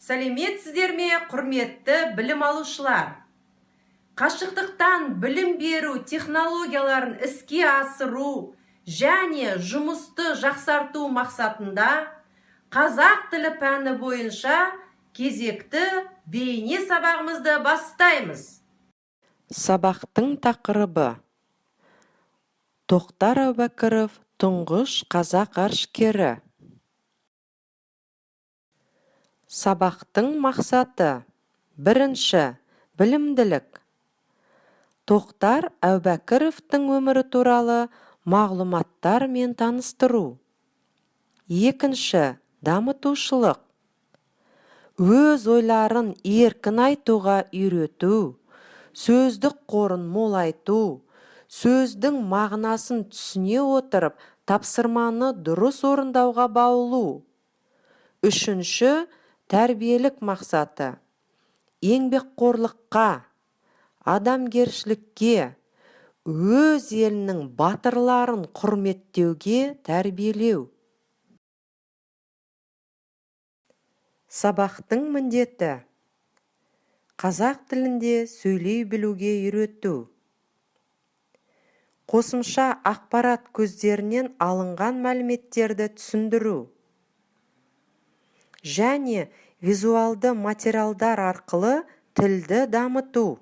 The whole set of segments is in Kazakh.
Сәлеметсіздер ме, құрметті білім алушылар? Қашықтықтан білім беру технологияларын іске асыру және жұмысты жақсарту мақсатында қазақ тілі пәні бойынша кезекті бейне сабағымызды бастаймыз. Сабақтың тақырыбы: Тоқтар Әубәкіров тұңғыш қазақ ғарышкері. Сабақтың мақсаты: бірінші, білімділік. Тоқтар Әубәкіровтің өмірі туралы мағлұматтармен таныстыру. Екінші, дамытушылық. Өз ойларын еркін айтуға үйрету, сөздік қорын молайту, сөздің мағынасын түсіне отырып, тапсырманы дұрыс орындауға баулу. Үшінші, тәрбиелік мақсаты: еңбекқорлыққа, адамгершілікке, өз елінің батырларын құрметтеуге тәрбиелеу. Сабақтың міндеті: қазақ тілінде сөйлей білуге үйрету. Қосымша ақпарат көздерінен алынған мәліметтерді түсіндіру және визуалды материалдар арқылы тілді дамыту.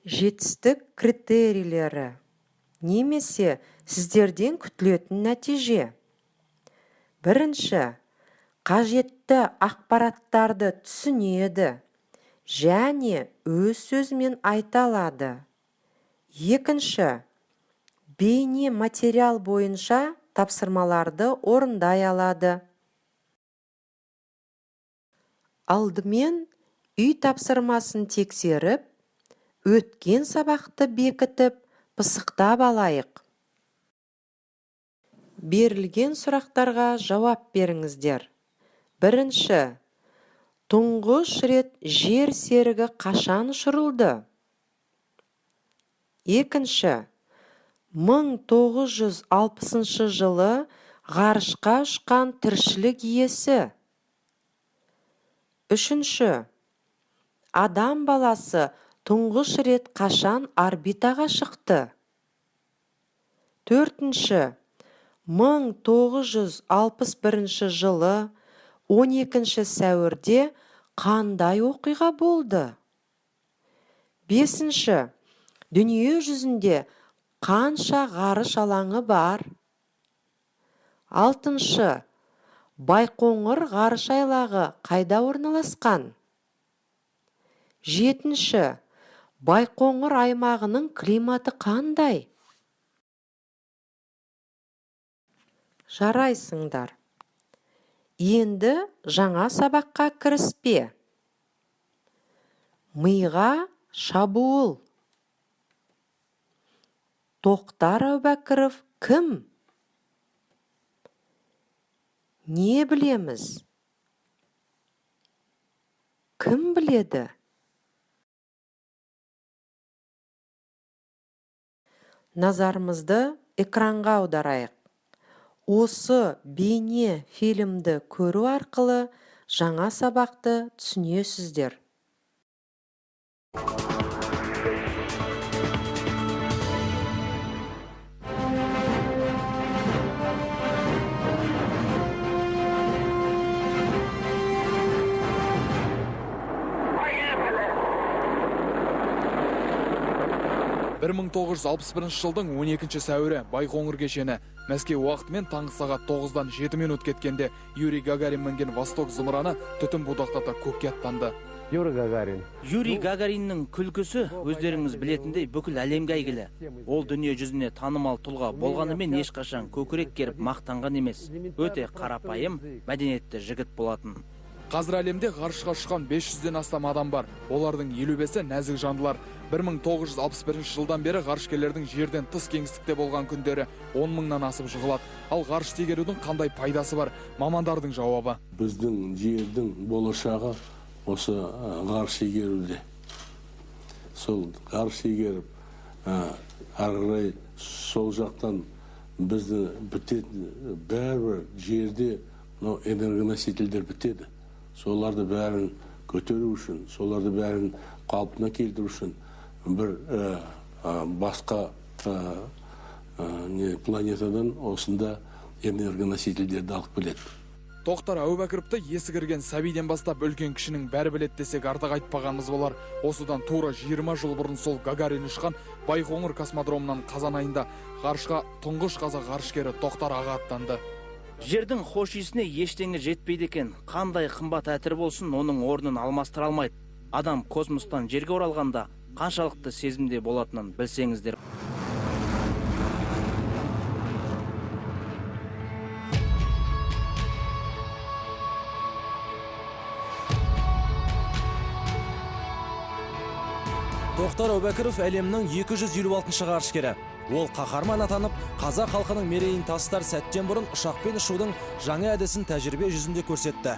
Жетістік критерийлері немесе сіздерден күтілетін нәтиже. Бірінші, қажетті ақпараттарды түсінеді және өз сөзімен айта алады. Екінші, бейне материал бойынша тапсырмаларды орындай алады. Алдымен үй тапсырмасын тексеріп, өткен сабақты бекітіп, пысықтап алайық. Берілген сұрақтарға жауап беріңіздер. Бірінші, тұңғыш рет жер серігі қашан ұшырылды? Екінші, 1960 жылы ғарышқа ұшқан тіршілік иесі. Үшінші, адам баласы тұңғыш рет қашан орбитаға шықты? Төртінші, 1961 жылы 12 сәуірде қандай оқиға болды? Бесінші, дүние жүзінде қанша ғарыш алаңы бар? Алтыншы, Байқоңыр ғарыш айлағы қайда орналасқан? Жетінші, Байқоңыр аймағының климаты қандай? Жарайсыңдар. Енді жаңа сабаққа кіріспе. Миға шабуыл. Тоқтар Әубәкіров кім? Не білеміз? Кім біледі? Назарымызды экранға аударайық. Осы бейне фильмді көру арқылы жаңа сабақты түсінесіздер. Бір 1961 жылдың 12 сәуірі Байқоңыр кешені. Мәскеу уақытымен таңғы сағат 9-дан 7 минут кеткенде Юрий Гагарин мінген Восток зымыраны түтін будақтата көкке аттанды. Юрий Гагарин. Юрий Гагариннің күлкісі өздеріңіз білетіндей бүкіл әлемге әйгілі. Ол дүние жүзіне танымал тұлға болғанымен ешқашан көкірек керіп мақтанған емес. Өте қарапайым, мәдениетті жігіт болатын. Қазір әлемде ғарышқа ұшқан 500-ден астам адам бар. Олардың 55-і нәзік жандылар. 1961 жылдан бері ғарышкерлердің жерден тыс кеңістікте болған күндері 10 мыңнан асып жығылады. Ал ғарышты игерудің қандай пайдасы бар? Мамандардың жауабы: біздің жердің болашағы осы ғарыш игеруде. Сол ғарыш игеріп, ары қарай сол жақтан бізді бітетін бәрібір жерде Мынау энергоносительдер бітеді. Соларды бәрін көтеру үшін, соларды бәрін қалпына келтіру үшін бір басқа планетадан осында энергоносительдерді алып келеді. Тоқтар Әубәкіровті есі кірген сәбиден бастап үлкен кішінің бәрі біледі десек артық айтпағанымыз болар. Осыдан тура 20 жыл бұрын сол Гагарин ұшқан Байқоңыр космодромынан қазан айында ғарышқа тұңғыш қазақ ғарышкері Тоқтар аға аттанды. Жердің хош иісіне ештеңе жетпейді екен. Қандай қымбат әтір болсын, оның орнын алмастыра алмайды. Адам космостан жерге оралғанда қаншалықты сезімде болатынын білсеңіздер. Тоқтар Әубәкіров әлемнің 256-шы ғарышкері. Ол қаһарман атанып, қазақ халқының мерейін тастар сәттен бұрын ұшақпен ұшудың жаңа әдісін тәжірибе жүзінде көрсетті.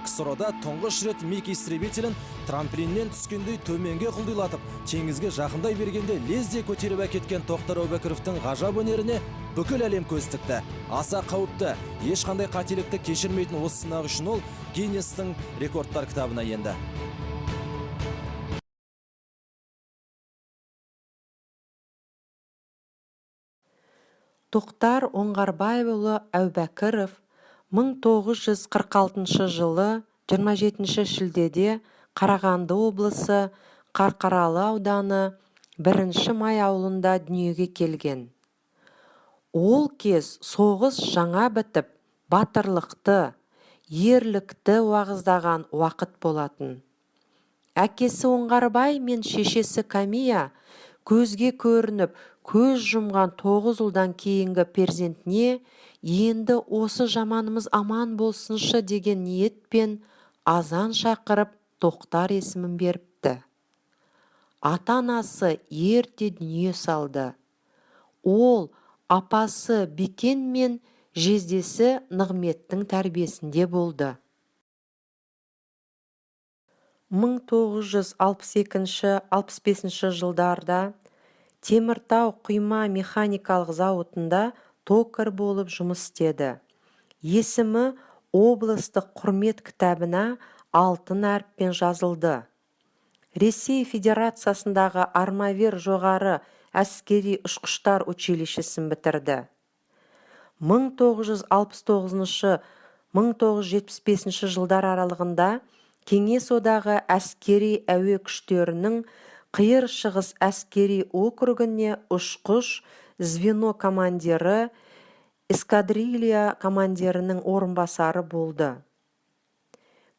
КСРО-да тұңғыш рет МиГ истребителін трамплиннен түскендей төменге құлдилатып, теңізге жақындай бергенде лезде көтеріп әкеткен Тоқтар Әубәкіровтің ғажап өнеріне бүкіл әлем көз тікті. Аса қауіпті, ешқандай қателікті кешірмейтін осы сынақ үшін ол Гиннестің рекордтар кітабына енді. Тоқтар Оңғарбайұлы Әубәкіров 1946 жылы 27 шілдеде Қарағанды облысы Қарқаралы ауданы 1 май ауылында дүниеге келген. Ол кез соғыс жаңа бітіп, батырлықты, ерлікті уағыздаған уақыт болатын. Әкесі Оңғарбай мен шешесі Камия көзге көрініп, көз жұмған 9 ұлдан кейінгі перзентіне енді осы жаманымыз аман болсыншы деген ниетпен азан шақырып Тоқтар есімін беріпті. Ата-анасы ерте дүние салды. Ол апасы Бикен мен жездесі Нығметтің тәрбиесінде болды. 1962-65 жылдарда Теміртау құйма механикалық зауытында токарь болып жұмыс істеді. Есімі облыстық құрмет кітабына алтын әріппен жазылды. Ресей Федерациясындағы Армавир жоғары әскери ұшқыштар училищесін бітірді. 1969-1975 жылдар аралығында Кеңес Одағы әскери әуе күштерінің Қиыр Шығыс әскери округіне ұшқыш звено командирі, эскадрилья командирінің орынбасары болды.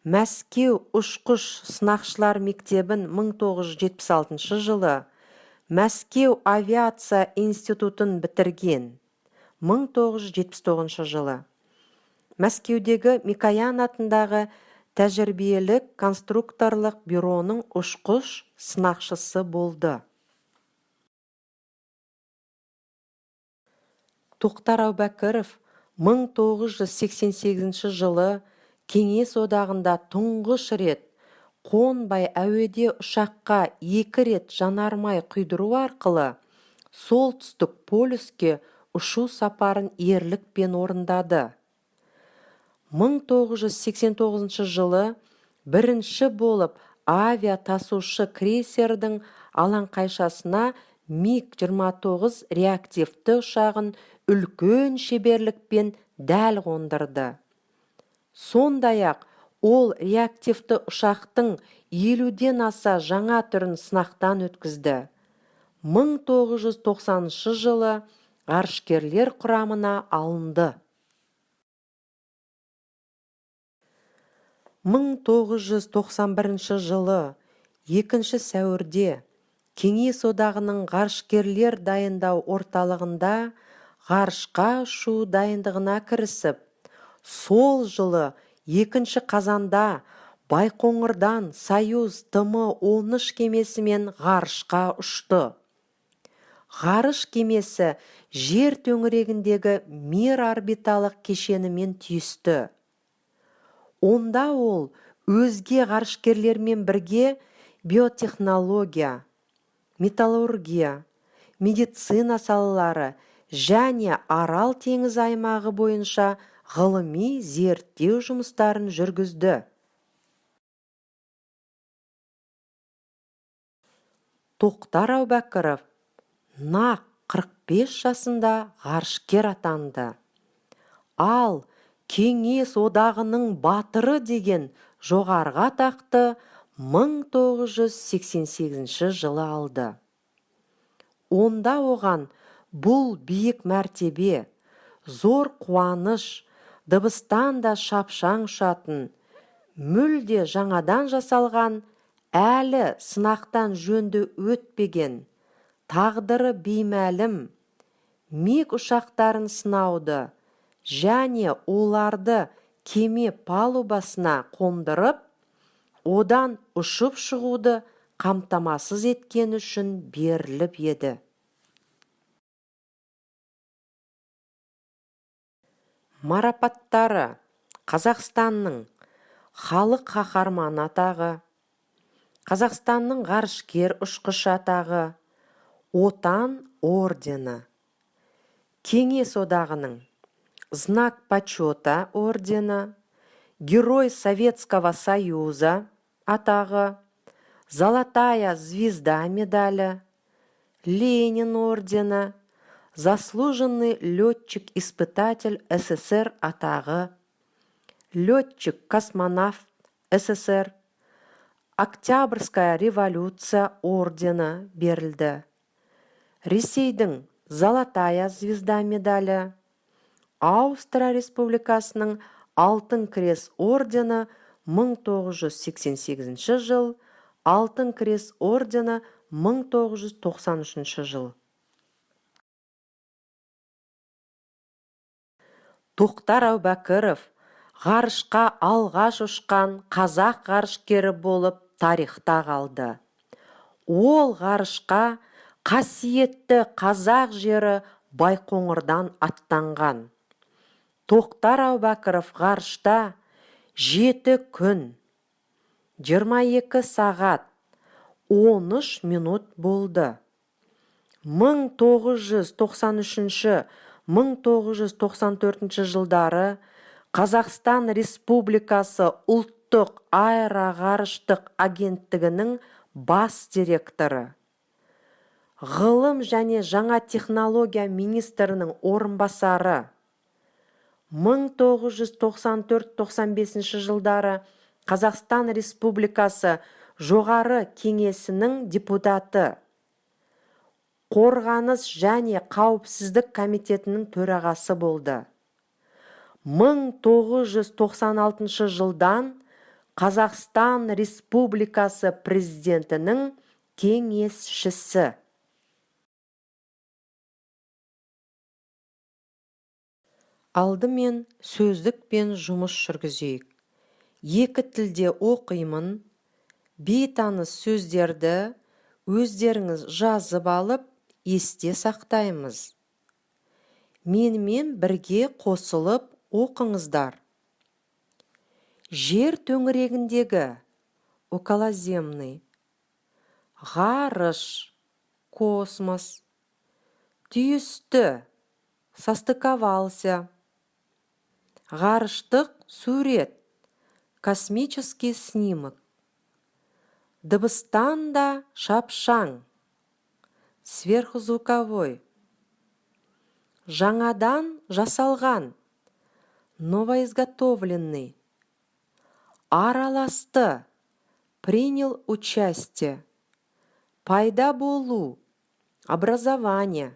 Мәскеу ұшқыш сынақшылар мектебін 1976 жылы, Мәскеу авиация институтын бітірген 1979 жылы. Мәскеудегі Микоян атындағы тәжірибелік конструкторлық бюроның ұшқыш сынақшысы болды. Тоқтар Әубәкіров 1988 жылы Кеңес Одағында тұңғыш рет қонбай әуеде ұшаққа 2 рет жанармай құйдыру арқылы солтүстік полюске ұшу сапарын ерлікпен орындады. 1989 жылы бірінші болып авиа тасушы крейсердің алаңқайшасына МиГ-29 реактивті ұшағын үлкен шеберлікпен дәл қондырды. Сондай-ақ ол реактивті ұшақтың 50-ден аса жаңа түрін сынақтан өткізді. 1990 жылы ғарышкерлер құрамына алынды. 1991 жылы 2 сәуірде Кеңес Одағының ғарышкерлер дайындау орталығында ғарышқа ұшу дайындығына кірісіп, сол жылы 2 қазанда Байқоңырдан Союз ТМ-13 кемесімен ғарышқа ұшты. Ғарыш кемесі жер төңірегіндегі Мир орбиталық кешенімен түйісті. Онда ол өзге ғарышкерлермен бірге биотехнология, металлургия, медицина салалары және Арал теңізі аймағы бойынша Ғылыми зерттеу жұмыстарын жүргізді. Тоқтар Әубәкіров нақ 45 жасында ғарышкер атанды. Ал Кеңес Одағының Батыры деген жоғарғы атақты 1988 жылы алды. Онда оған бұл биік мәртебе, зор қуаныш, дыбыстан да шапшаң ұшатын, мүлде жаңадан жасалған, әлі сынақтан жөнді өтпеген, тағдыры беймәлім МиГ ұшақтарын сынауды және оларды кеме палубасына қондырып, одан ұшып шығуды қамтамасыз еткені үшін беріліп еді. Марапаттары: Қазақстанның Халық қаһарманы атағы, Қазақстанның ғарышкер ұшқышы атағы, Отан ордені, Кеңес Одағының Знак Почета ордені, Герой Советского Союза атағы, Золотая звезда медалі, Ленин ордені, Заслуженный летчик-испытатель СССР атағы, летчик-космонавт СССР, Октябрьская революция ордені берілді. Ресейдің Золотая звезда медалі, Аустрия Республикасының Алтын Крест ордені 1988 жыл, Алтын Крест ордені 1993 жыл. Тоқтар Әубәкіров ғарышқа алғаш ұшқан қазақ ғарышкері болып тарихта қалды. Ол ғарышқа қасиетті қазақ жері Байқоңырдан аттанған. Тоқтар Әубәкіров ғарышта 7 күн, 22 сағат, 13 минут болды. 1993-1994 жылдары Қазақстан Республикасы Ұлттық аэроғарыштық агенттігінің бас директоры, ғылым және жаңа технология министрінің орынбасары, 1994-95 жылдары Қазақстан Республикасы Жоғары Кеңесінің депутаты, Қорғаныс және қауіпсіздік комитетінің төрағасы болды. 1996 жылдан Қазақстан Республикасы Президентінің кеңесшісі. Алдымен сөздікпен жұмыс жүргізейік. Екі тілде оқимын. Бейтаныс сөздерді өздеріңіз жазып алып, есте сақтаймыз. Менімен бірге қосылып оқыңыздар. Жер төңірегіндегі — околоземный, ғарыш — космос, түйісті — состыковался, ғарыштық сурет — космический снимок, дыбыстан да шапшаң — сверхзвуковой, жаңадан жасалған — новоизготовленный, араласты — принял участие, пайда болу — образование,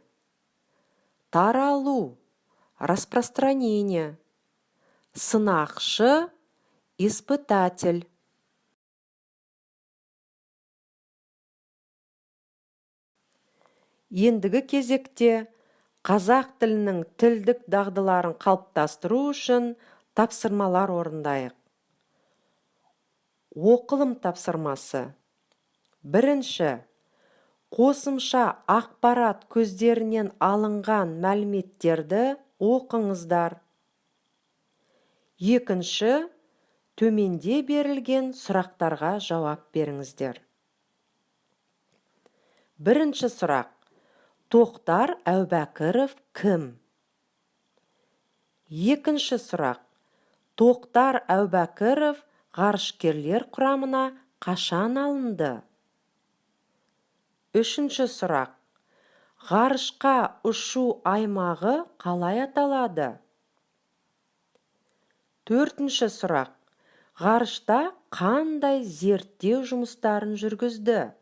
таралу — распространение, сынақшы — испытатель. Ендігі кезекте қазақ тілінің тілдік дағдыларын қалыптастыру үшін тапсырмалар орындайық. Оқылым тапсырмасы. Бірінші, қосымша ақпарат көздерінен алынған мәліметтерді оқыңыздар. Екінші, төменде берілген сұрақтарға жауап беріңіздер. Бірінші сұрақ: Тоқтар Әубәкіров кім? Екінші сұрақ. Тоқтар Әубәкіров ғарышкерлер құрамына қашан алынды? Үшінші сұрақ. Ғарышқа ұшу аймағы қалай аталады? Төртінші сұрақ. Ғарышта қандай зерттеу жұмыстарын жүргізді?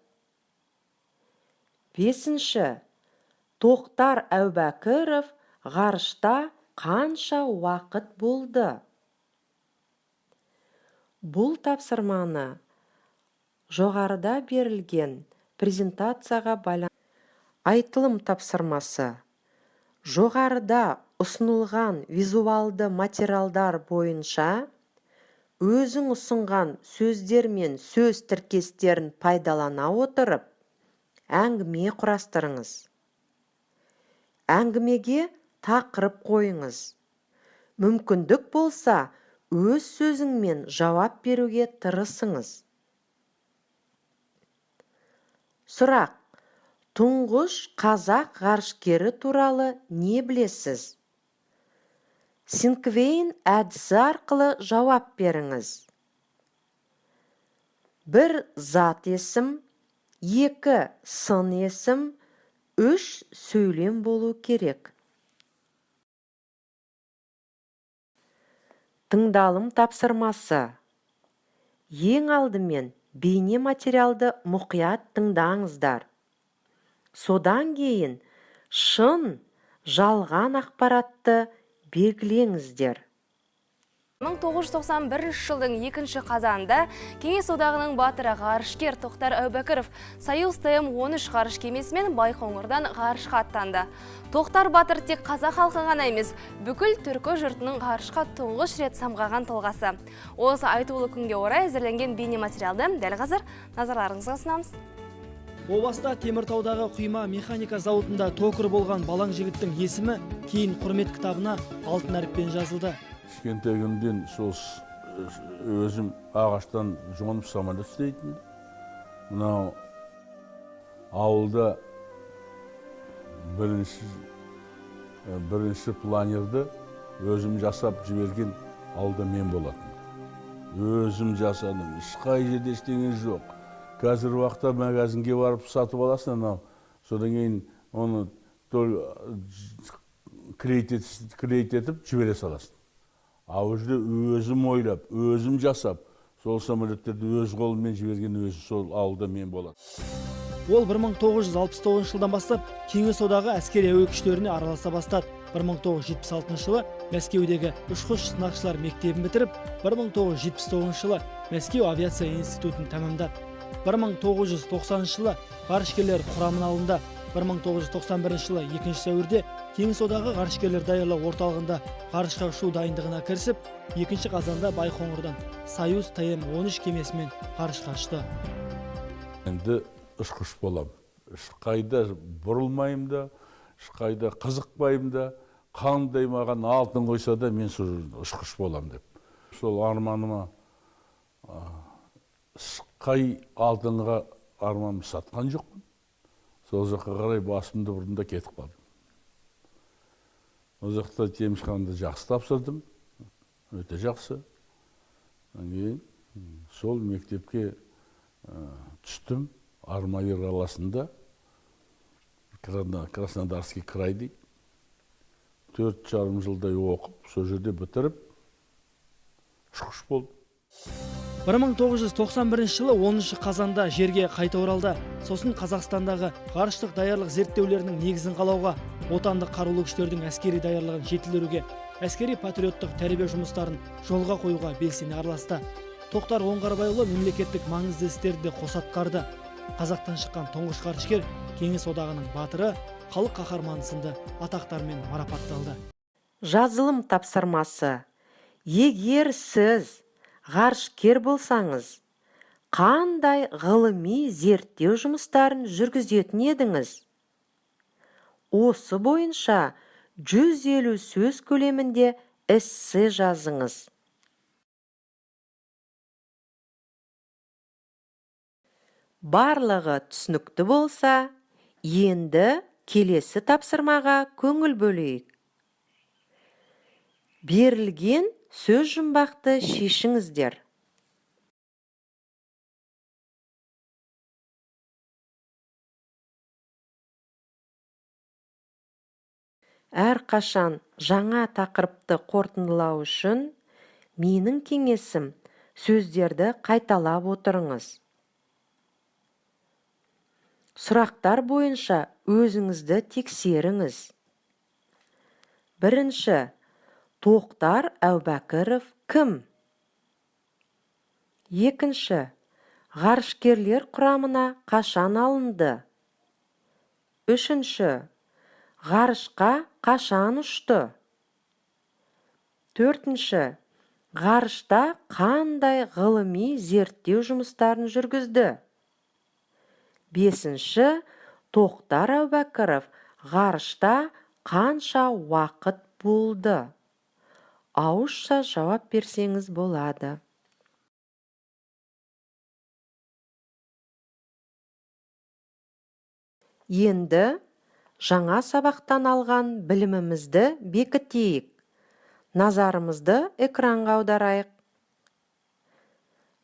Бесінші. Тоқтар Әубәкіров ғарышта қанша уақыт болды? Бұл тапсырманы жоғарыда берілген презентацияға байланысты. Айтылым тапсырмасы. Жоғарыда ұсынылған визуалды материалдар бойынша өзің ұсынған сөздер мен сөз тіркестерін пайдалана отырып, әңгіме құрастырыңыз. Әңгімеге тақырып қойыңыз. Мүмкіндік болса, өз сөзіңмен жауап беруге тырысыңыз. Сұрақ. Тұңғыш қазақ ғарышкері туралы не білесіз? Синквейн әдісі арқылы жауап беріңіз. 1 зат есім, 2 сын есім, 3 сөйлем болу керек. Тыңдалым тапсырмасы. Ең алдымен бейне материалды мұқият тыңдаңыздар. Содан кейін шын, жалған ақпаратты белгілеңіздер. 1991 жылдың 2 қазанында Кеңес Одағының батыры ғарышкер Тоқтар Әубәкіров Союз ТМ-13 ғарыш кемесімен Байқоңырдан ғарышқа аттанды. Тоқтар батыр тек қазақ халқы ғана емес, бүкіл түркі жұртының ғарышқа тұңғыш рет самғаған тұлғасы. Осы айтулы күнге орай әзірленген бейнематериалды дәл қазір назарларыңызға ұсынамыз. О баста Теміртаудағы құйма механика зауытында токарь болған балаң жігіттің есімі кейін құрмет кітабына алтын әріппен жазылды. Кішкентайымнан сол өзім ағаштан жонып самолет істейтін. Мынау ауылда бірінші планерді өзім жасап жіберген ауылда мен болатын. Өзім жасадым, ешқай жерде ештеңе жоқ. Қазір уақытта магазинге барып сатып аласың, анау. Содан кейін оны клеить етіп жібере саласың. А ол жерде өзім ойлап, өзім жасап, сол самолеттерді өз қолыммен жіберген өзі сол ауылда мен болады. Ол 1969 жылдан бастап Кеңес Одағы әскери әуе күштеріне араласа бастады. 1976 жылы Мәскеудегі ұшқыш сынақшылар мектебін бітіріп, 1979 жылы Мәскеу авиация институтын тәмамдады. 1990 жылы ғарышкерлер құрамына алынды. 1991 жылы 2 сәуірде Кеңес Одағы ғарышкерлер даярлау орталығында ғарышқа ұшу дайындығына кірісіп, 2 қазанда Байқоңырдан Союз ТМ-13 кемесімен ғарышқа ұшты. Енді ұшқыш болам. Ешқайда бұрылмаймын да, ешқайда қызықпаймын да, қандай маған алтын қойса да мен сол ұшқыш болам деп. Сол арманыма ешқай алтынға арманымды сатқан жоқпын. Сол жаққа қарай басымды бұрдым да кетіп қалдым. Ол жақта емтиханды жақсы тапсырдым, өте жақсы. Кейін сол мектепке түстім, Армавир қаласында, Краснодарский край дейді. 4,5 жылдай оқып, сол жерде бітіріп, ұшқыш болдым. 1991 жылы 10 қазанда жерге қайта оралды. Сосын Қазақстандағы ғарыштық даярлық зерттеулерінің негізін қалауға, отандық қарулы күштердің әскери даярлығын жетілдіруге, әскери патриоттық тәрбие жұмыстарын жолға қоюға белсене араласты. Тоқтар Оңғарбайұлы мемлекеттік маңызды істерді де қоса атқарды. Қазақтан шыққан тұңғыш ғарышкер, Кеңес Одағының батыры, халық қаһарманы сынды атақтармен марапатталды. Жазылым тапсырмасы. Егер сіз ғарышкер болсаңыз, қандай ғылыми зерттеу жұмыстарын жүргізетін едіңіз? Осы бойынша 150 сөз көлемінде эссе жазыңыз. Барлығы түсінікті болса, енді келесі тапсырмаға көңіл бөлейік. Берілген сөз жұмбақты шешіңіздер. Әрқашан жаңа тақырыпты қорытындылау үшін менің кеңесім сөздерді қайталап отырыңыз. Сұрақтар бойынша өзіңізді тексеріңіз. Бірінші, Тоқтар Әубәкіров кім? Екінші, ғарышкерлер құрамына қашан алынды? Үшінші, ғарышқа қашан ұшты? Төртінші, ғарышта қандай ғылыми зерттеу жұмыстарын жүргізді? Бесінші, Тоқтар Әубәкіров ғарышта қанша уақыт болды? Ауызша жауап берсеңіз болады. Енді жаңа сабақтан алған білімімізді бекітейік. Назарымызды экранға аударайық.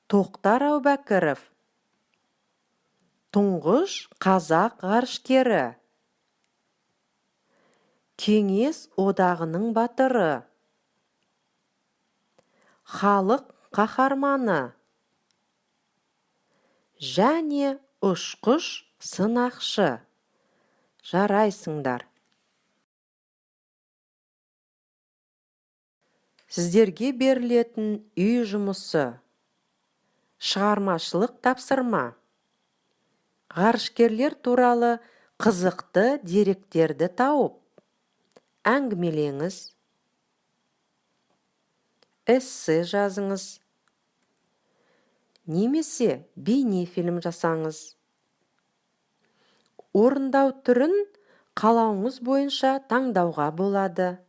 Тоқтар Әубәкіров тұңғыш қазақ ғарышкері, Кеңес Одағының батыры, халық қаһарманы және ұшқыш сынақшы. Жарайсыңдар. Сіздерге берілетін үй жұмысы. Шығармашылық тапсырма. Ғарышкерлер туралы қызықты деректерді тауып, әңгімелеңіз, эссе жазыңыз, немесе бейнефильм жасаңыз. Орындау түрін қалауыңыз бойынша таңдауға болады.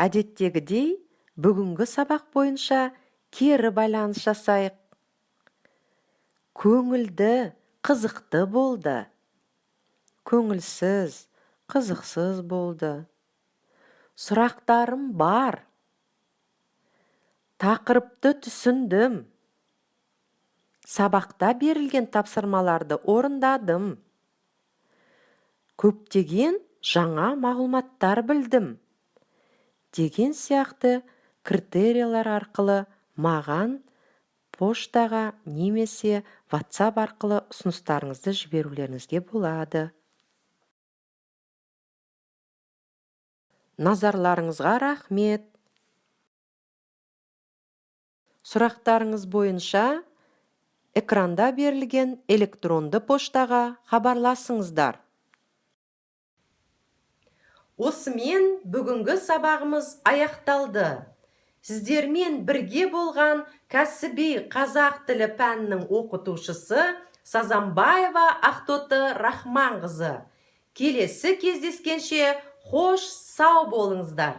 Әдеттегідей, бүгінгі сабақ бойынша кері байланыс жасайық. Көңілді, қызықты болды. Көңілсіз, қызықсыз болды. Сұрақтарым бар. Тақырыпты түсіндім. Сабақта берілген тапсырмаларды орындадым. Көптеген жаңа мағлұматтар білдім. Деген сияқты критериялар арқылы маған поштаға немесе WhatsApp арқылы ұсыныстарыңызды жіберулеріңізге болады. Назарларыңызға рахмет. Сұрақтарыңыз бойынша экранда берілген электронды поштаға хабарласыңыздар. Осымен бүгінгі сабағымыз аяқталды. Сіздермен бірге болған кәсіби қазақ тілі пәнінің оқытушысы Сазамбаева Ақтоты Рахманқызы. Келесі кездескенше қош сау болыңыздар.